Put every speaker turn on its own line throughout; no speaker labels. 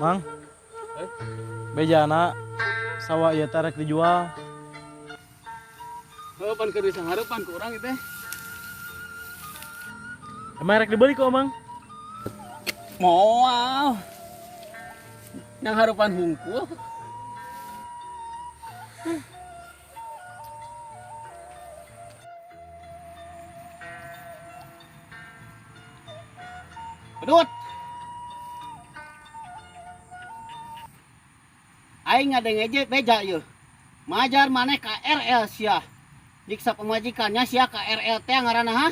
Mang.
Eh?
Bejana sawah ieu teh rek dijual.
Heuh, pan keur disanghareupan ku urang teh.
Emang rek dibeli kok, Mang?
Moal. Yang harupan hungkul.
Pedut. Aing ngadenge beja yeuh. Majar maneh KRL sia. Nyiksa pemajikannya sia KRL teh ngaranna ha?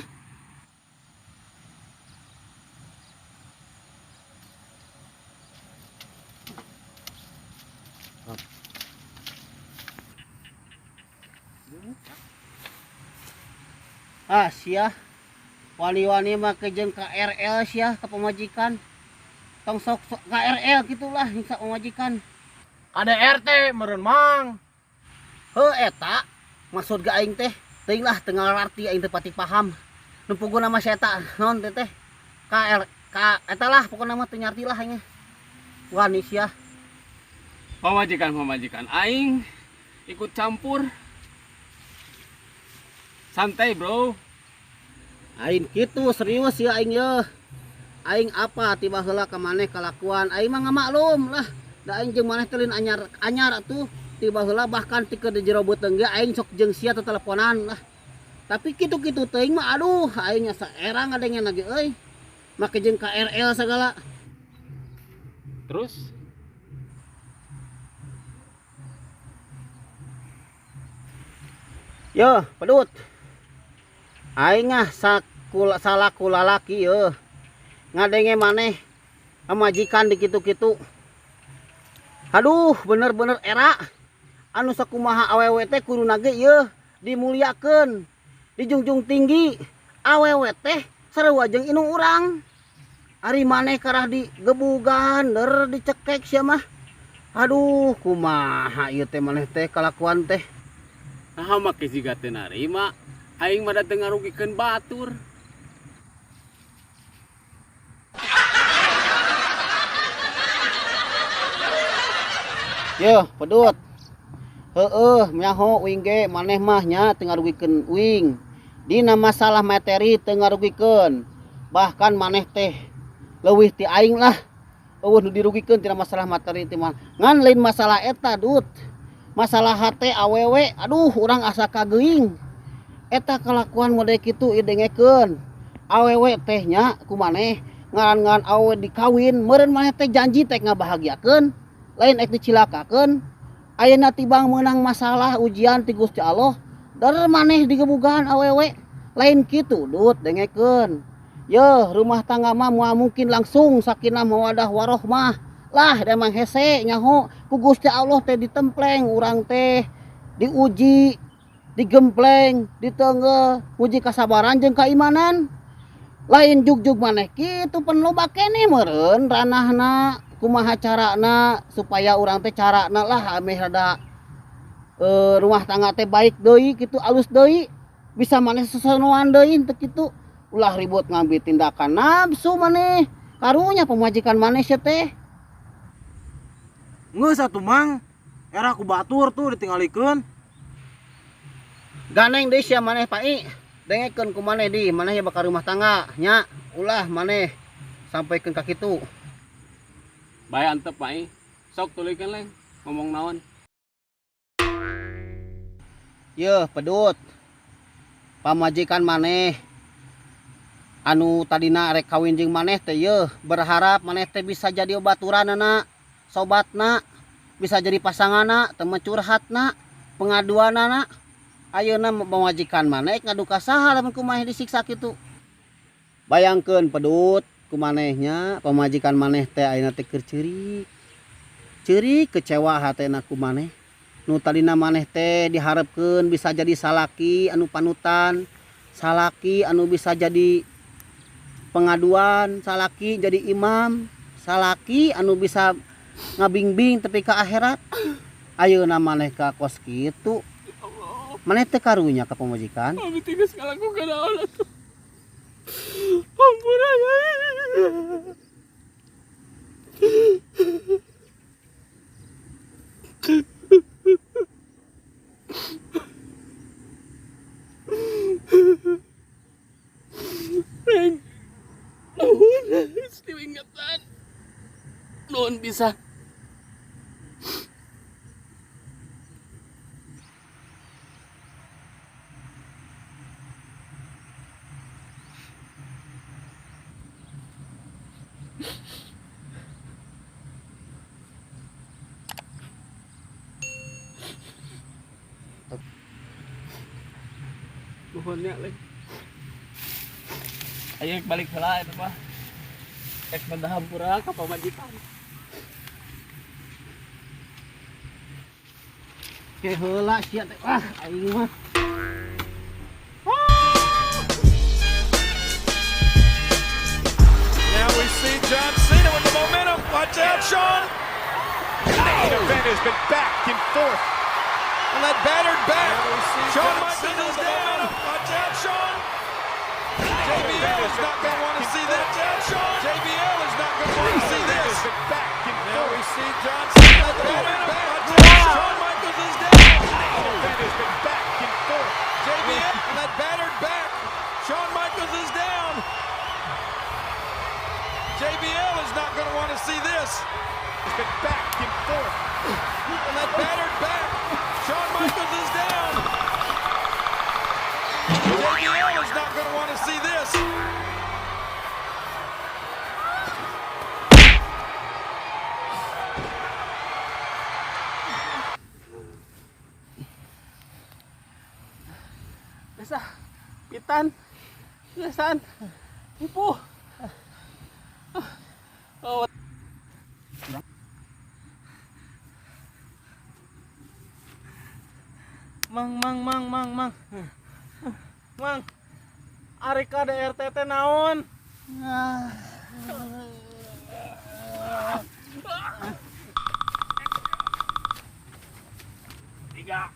Ah sia. Wani-wani make jeung KRL sia ka pemajikan. Tong sok, sok KRL gitulah nyiksa pemajikan.
KDRT meureun, Mang.
Heuh eta maksud ga aing teh teuing lah teu ngarti aing teu pati paham. Nu puguna mah si eta naon teh teh KR K eta lah pokona mah teu nyarti lah aing. Wani sia.
Pamajikan-pamajikan aing ikut campur. Santai, bro.
Aing kitu serius ya aing yeuh. Aing apa tiba heula ka maneh kalakuan aing mah ngamaklum lah. Da aing jeung maneh teh lain anyar anyar atuh tiba heula bahkan ti keur di jero beuteung ge aing sok jeung sia teteleponan lah. Tapi kitu-kitu teuing mah aduh aing asa era ngadengen lagi euy. Make jeung KRL segala.
Terus?
Yo, pedut. Aing ah salaku lalaki yeuh. Ngadenge maneh pamajikan di kitu-kitu. Aduh, bener-bener era. Anu sakumaha awewe teh kuduna ge yeuh dimuliakeun, dijunjung tinggi. Awewe teh sarua jeung indung urang. Ari maneh karah digebugan, der dicekek sia mah. Aduh, kumaha ieu teh maneh teh kalakuan teh.
Naha make siga teu narima. Aing mah da teu ngarugikeun batur.
Yeuh, pedut. Heueuh, nyaho uing ge maneh mah nya teu ngarugikeun uing. Dina masalah materi teu ngarugikeun. Bahkan maneh teh leuwih ti aing lah. Eueuh nu dirugikeun tina masalah materi teh mah. Ngan lain masalah eta, Dut. Masalah hate awewe, aduh urang asa kageuing. Eta kalakuan model kitu ieu dengekeun. Awewe teh nya ku maneh ngaran-ngaran awewe dikawin, meureun maneh teh janji teh ngabahagiakeun, lain ek dicilakakeun. Ayeuna tibang meunang masalah ujian ti Gusti Allah, dar maneh digebugan awewe. Lain kitu, Dut, dengekeun. Yeuh, rumah tangga mah moal mungkin langsung sakinah mawadah warohmah. Lah, emang hese nyaho ku Gusti Allah teh ditempleng urang teh, diuji, digempleng, diteunggeuh, uji kasabaran jeung keimanan. Lain jugjug maneh kitu pen loba keneh meureun ranahna, kumaha carana supaya urang teh carana lah ameh rada rumah tangga teh baik deui kitu, alus deui, bisa maneh sesonoan deui teu kitu. Ulah ribut ngambil tindakan nafsu maneh. Karunya pemajikan maneh sia teh.
Geus atuh, Mang. Era ku batur tuh ditinggalikeun.
Ganeng deui sia maneh, Pak I. Dengekeun ku maneh di, maneh ya bakal rumah tangga nya. Ulah maneh sampaikeun ka kitu.
Bae antep, Pak I. Sok tuluykeun leng ngomong naon.
Yeuh, pedut. Pamajikan maneh anu tadina rek kawin jeung maneh teh yeuh, berharap maneh teh bisa jadi baturanana, sobatna, bisa jadi pasanganna, teman curhatna, pengaduanana. Ayeuna pamajikan maneh ngadu ka saha lamun kumaha disiksa kitu. Bayangkeun pedut ku manehnya, pamajikan maneh teh ayeuna teh keur ceurik. Ceurik kecewa hatena ku maneh. Nu tadina maneh teh diharepkeun bisa jadi salaki anu panutan, salaki anu bisa jadi pengaduan, salaki jadi imam, salaki anu bisa ngabingbing tepi ka akhirat. Ayeuna maneh ka kos kitu. Maneh teh karunya ka pamajikan.
Abi teh geus ngalakukeun naon atuh. Ampun ya. Neng, nuhun, ingatan. Nuhun bisa. Nuhun nya, Leng. Ayo balik heula eta mah. Rek hampura ka pamajikan.
Ke heula sia teh. Ah, aing mah.
Now we see John Cena with the momentum. Watch out, Shawn. The main event has been back and forth. And that battered back. Shawn Michaels is down. Watch out, Shawn. JBL is not going to want to see that. Watch out, Shawn. JBL is not going to want to see this. Back and now we see John Cena with the momentum. Watch out, Shawn Michaels is down. The main event has been back and forth. JBL and that battered back. Shawn Michaels is down. JBL is not going to want to see this. It's been back and forth. And that battered back. Shawn Michaels is down. JBL is not going to want to see this.
Bisa. Pitan. Biasaan. Upo. Oh.
Mang, mang, mang, mang, mang. Mang. Ari KDRT teh naon?
Tiga.